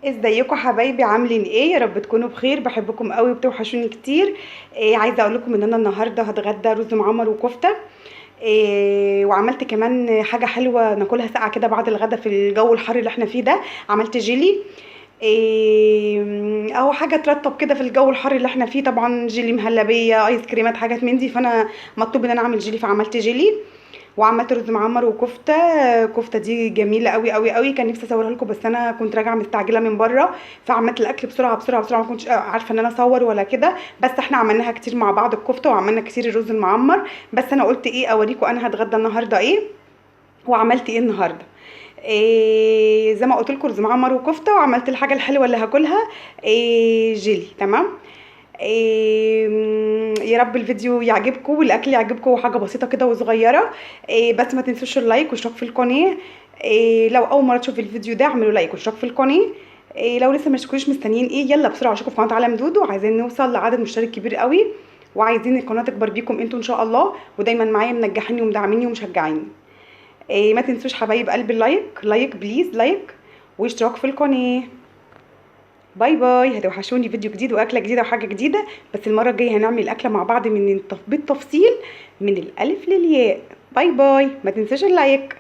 ازيكم حبايبي؟ عاملين ايه؟ يا رب تكونوا بخير. بحبكم قوي وبتوحشوني كتير. عايزه اقول لكم ان انا النهارده هتغدى رز معمر وكفته. وعملت كمان حاجة حلوة ناكلها ساقعه كده بعد الغدا في الجو الحر اللي احنا فيه ده. عملت جيلي، اهو حاجة ترطب كده في الجو الحر اللي احنا فيه. طبعا جيلي مهلبيه، ايس كريمات، حاجات من دي. فانا مطلوب ان انا اعمل جيلي، فعملت جيلي وعملت رز معمر وكفته. الكفتة دي جميلة قوي قوي قوي، كان نفسي اصورها لكم بس انا كنت راجعه مستعجلة من بره، فعملت الاكل بسرعة بسرعة بسرعه، ما كنتش عارفه ان انا اصور ولا كده. بس احنا عملناها كتير مع بعض الكفتة، وعملنا كتير الرز المعمر. بس انا قلت ايه اوريكم انا هتغدى النهارده ايه وعملت ايه النهارده. إيه زي ما قلت لكم رز معمر وكفته، وعملت الحاجة الحلوة اللي هاكلها إيه جيلي. تمام. إيه يا رب الفيديو يعجبكم والاكل يعجبكم، وحاجه بسيطة كده وصغيره. إيه بس ما تنسوش ال like واشتراك في القناة. إيه لو اول مرة تشوف الفيديو ده اعملوا like واشتراك في القناة. إيه لو لسه ما اشتركوش مستنيين ايه؟ يلا بسرعة اشتركوا في قناة عالم دودو، عايزين نوصل لعدد مشترك كبير قوي، وعايزين القناة تكبر بيكم انتوا ان شاء الله، ودايما معايا منجحيني ومدعميني ومشجعيني. إيه ما تنسوش حبايب قلبي ال like، like please، like واشتراك في القناة. bye bye، هتوحشوني. فيديو جديد واكله جديدة وحاجه جديدة، بس المرة الجاية هنعمل اكله مع بعض من بالتفصيل من الالف للياء. bye bye، ما تنساش ال like.